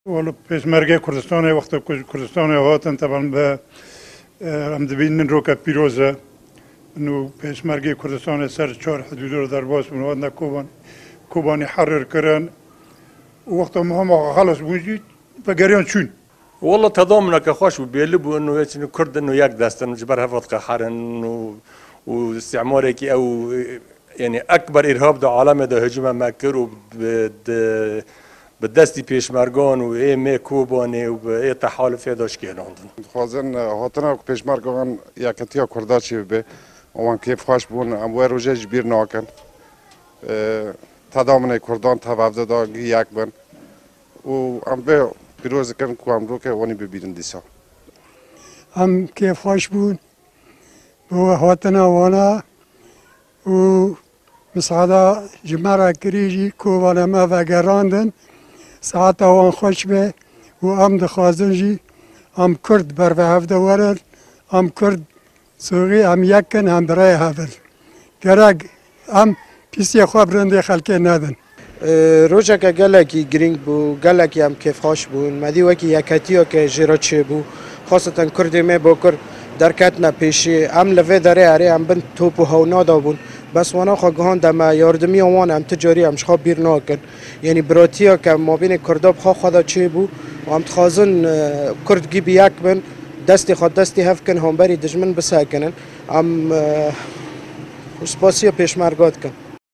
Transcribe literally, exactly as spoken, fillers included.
Wele Pêşmergê Kurdistanê wexta ku ji Kurdistanê hatin, teban bi, e, em dibînin roke pîroz e. Nû Pêşmergê Kurdistanê ser çar hidûdê re derbas bûn, hatine Koban-, Kobanî herir kirin. Û wexta me hema xelas bûn jî vegeriyan çûn. Wele tedamûneke xweş bû, bêlî bû, ino hêçin Kurd ino yek dest in, ji ber hev diqeherin û, û îstîmarekî ew, yanî ekber îrhab di alemê de hicûme me kir û bi, di, bi destî pêşmergan û ê mê Kobanê û bi ê tehalifê de şikêlandin. Dixwazin, e, hatina pêşmergan yeketiya Kurda çêbibe. Wan kêfxweş bûn, em wê rojê ji bîr nakin. E, tedamûnê Kurdan tev hevde da gî yek bin. Û em vê pîroz dikin ku em roke wanî bibînin dîsa. Em kêfxweş bûn bi hatina wana û misada ji me re kirî jî ku wana me vegerandin. Saeta wan xweş be û em dixwazin jî em Kurd ber ve hev de werin, em Kurd Sûrî em yek in, em bi rê hev in. Gerek em pîsiyê xwe bi rindê xelkê nedin. E, rojeke gelekî girîng bû, gelekî em kêfxweş bûn. Me dî wekî yeketiyeke jê re çêbû. Xweseten Kurdê me Bakur derketine pêşî. Em li vê derê erê em bin top û hewna de bûn. Bes wana xwe gihande me, yardimiya wan em ti carî em ji xwe bîr nakin. Yanî biratiyeke mabênê Kurda bi xwe xwe de çêbû. Û em dixwazin, e, Kurd gî bi yek bin, destê xwe destê hev kin, hemberî dijmin bisekinin. Em, e, spasiya pêşmerga dikin.